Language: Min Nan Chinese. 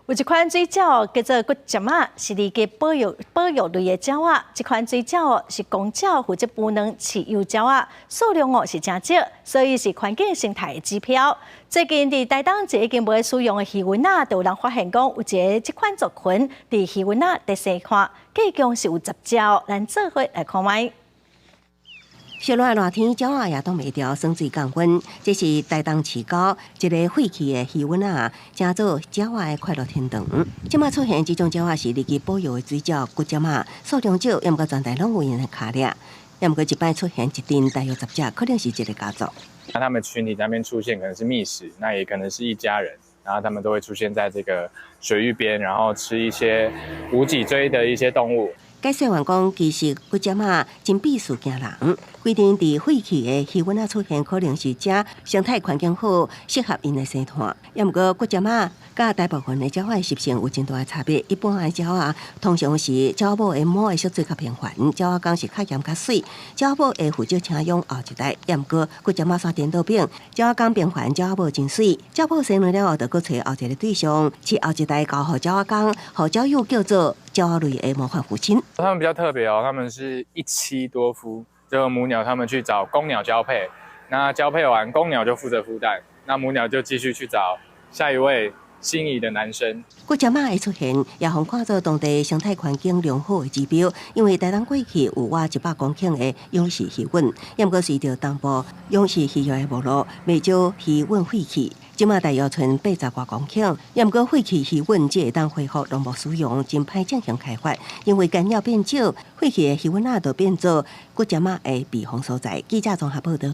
有一款水鳥叫做骨針仔，是列入保育保育類的鳥仔。這款水鳥是公鳥負責孵卵飼幼鳥仔，數量哦是誠少，所以是環境生態的指標。最近佇台東一個已經無使用的魚塭仔，就有人發現講有一個這款族群佇魚塭仔佇生看，計共是有10隻。咱做伙來看覓。小熱熱天，鳥仔也擋袂牢，耍水降溫。這是台東市郊一个廢棄的魚塭仔，成做鳥仔的快樂天堂。這馬出現這種鳥仔是列入保育的水鳥骨針仔，數量少，猶毋過全台攏有𪜶的跤跡。猶毋過這擺出現一陣大約10隻，可能是一个家族。那他們群體那邊出現，可能是覓食，那也可能是一家人，然後他們都會出現在這個水域邊，然後吃一些無脊椎的一些動物。解說員講，其實骨針仔真鄙視驚人，規定佇廢棄的魚塭仔出現，可能是遮生態環境好，適合𪜶的生態。猶毋過骨針仔佮大部分的鳥仔習性有真大的差別。一般的鳥仔通常是鳥母的毛會縮水較頻繁，鳥仔公是較豔較媠，鳥母會負責請養後一代。猶毋過骨針仔煞顛倒反，鳥仔公平凡，鳥仔母真媠。鳥母生卵了後，就閣揣後一个對象，飼後一代交予鳥仔公，予鳥友叫做鳥類的模範父親。他們比較特別哦，他們是一妻多夫，就母鳥他們去找公鳥交配，那交配完公鳥就負責孵蛋，那母鳥就繼續去找下一位心儀的男生。骨針仔的出現，也予看做當地生態環境良好的指標，因為台東過去有倚100公頃的養殖魚塭，猶毋過隨著東部養殖漁業的沒落，袂少魚塭廢棄。這馬大約賰80外公頃，猶毋過廢棄魚塭只會當恢復農牧使用，真歹進行開發，因為干擾變少，廢棄的魚塭仔就變做骨針仔的避風所在。記者綜合報道。